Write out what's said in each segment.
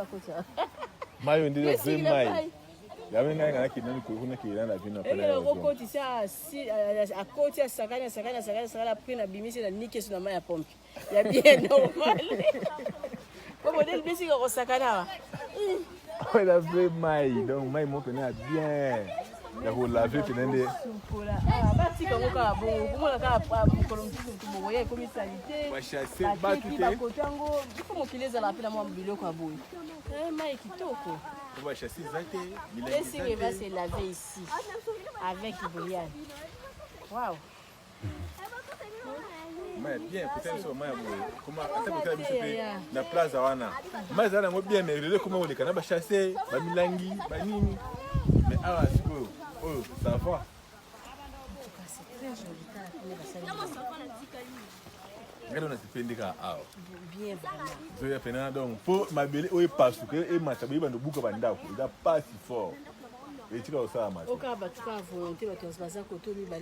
Bakotisa Mai oyo nde eza vrai mai. Yango ngai ngai nakende nani kuna kende na bino après. Ekela okotisa akoti asakani asakani asakani asakani après na bimisi na niki so na mai ya pompe. Ya bien normal. Po modèle bisi ko kosakana wa. Oyo eza vrai mai donc mai moko pene ya bien ya kolave pene nde. Ah, batika yango kaka bongo komona kaka mokolo mosusu motu bokoya ekomi salite bachase batu te bakota yango ifo mokili ezala mpe na mwa biloko ya boye. Eh, mai kitoko. Blessing va se laver ici avec Brian. Wow. Mai bien kotala biso mai ya boye koma ata kotala biso mpe na plaza wana mai ezala yango bien mais lelo ekoma koleka na bachasse bamilangi banini mais awa sikoyo oyo ça va. Ngai na nasepeli kaka awa zoya pena donc mpo mabele oyo epasuka emata boye bando buka bandako eza pasi fort etika kosalama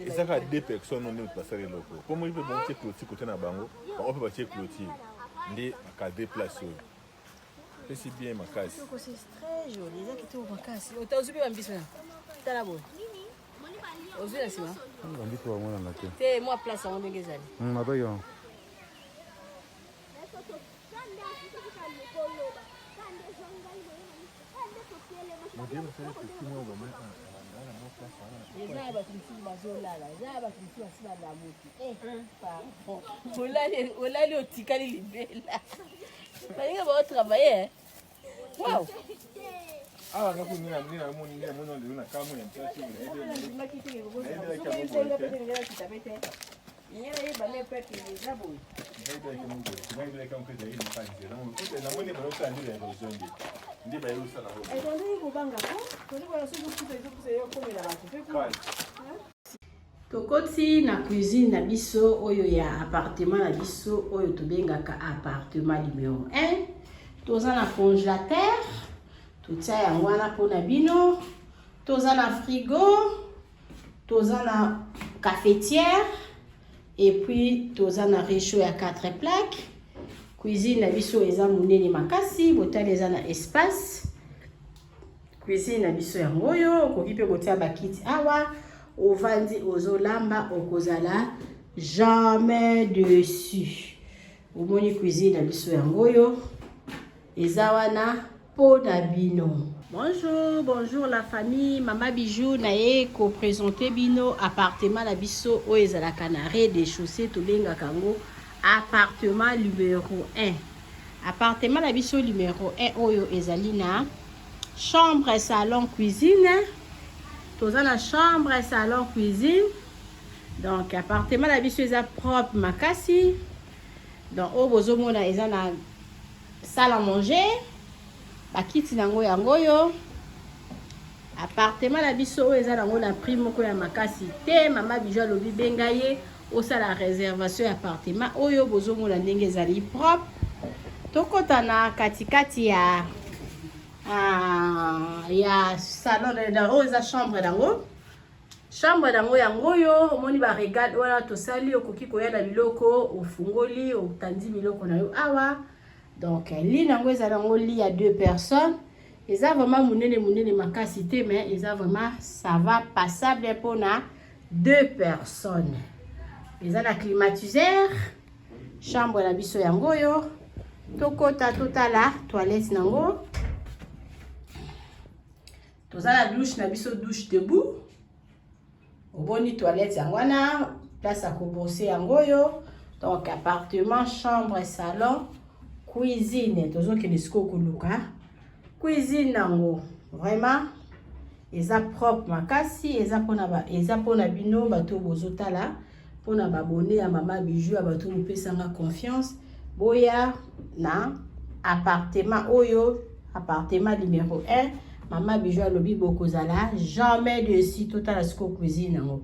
eza kaka deux personnes nde moto basala eloko mpo moi mpe bango tie clôture kote na bango bango mpe batie clôture nde bakadre place oyo pesi bien makasi. Eza kitoko makasi. Ozwi mpe bambiso na tala boye ozwi na nsima bambisi bamonana te te mwa place yango ndenge ezali nataki yango. Eza ya bato mosusu bazolala, eza ya bato mosusu basi balamuki. Eh, pardon, olali otikali libela, balinga baotravaille. Wow. Awa nga kuna na mona mona mona mona lelo na kamwe ya mpasi. Tokoti na cuisine na biso oyo ya appartement na biso oyo tobengaka appartement numero 1. Toza na congélateur, totia yango wana mpona bino. Toza na frigo, toza na cafetière et puis toza na réchaud ya 4 plaques. Cuisine na biso eza monene makasi, botali eza na espace. Cuisine na biso yango oyo, okoki mpe kotia bakiti awa, ovandi ozolamba, okozala jamais dessus. Omoni cuisine na biso yango oyo eza wana mpo na bino. Bonjour, bonjour la famille. Mama Bijou na ye ko présenter bino appartement na biso oyo ezalaka na rez-de-chaussée, tobengaka yango appartement numéro 1. Appartement na biso numéro 1 oyo ezali na chambre, salon, cuisine. Toza na chambre, salon, cuisine. Donc appartement na biso eza propre makasi. Donc oyo bozomona eza na salle à manger, bakiti nango yango oyo. Appartement na biso oyo eza nango na prix moko ya makasi te. Mama Bijou alobi benga ye osala réservation ya appartement oyo bozomona ndenge ezali propre. Tokota na katikati ya ya salon oyo eza chambre nango. Chambre nango yango oyo, omoni ba regard wana tosali, okoki koya na biloko, ofungoli, otandi biloko na yo awa. Donc lit nango eza nango lit ya 2 personnes. Eza vraiment munene munene makasi te, mais eza vraiment ça va passable mpona 2 personnes. Eza na climatiseur. Chambre na biso yango oyo. Tokota totala toilette nango. Toza na douche na biso, douche debout. Oboni toilette yango wana, place ya kobose yango oyo. Donc appartement, chambre, salon, cuisine. Tozokende sikoyo koluka cuisine nango. Vraiment eza propre makasi, eza mpona ba, eza mpona bino bato bozotala, mpona babone ya Mama Bijou, ya bato bopesanga confiance, boya na appartement oyo, appartement numéro 1. Mama Bijou alobi bokozala jamais dessus. Totala sikoyo cuisine yango.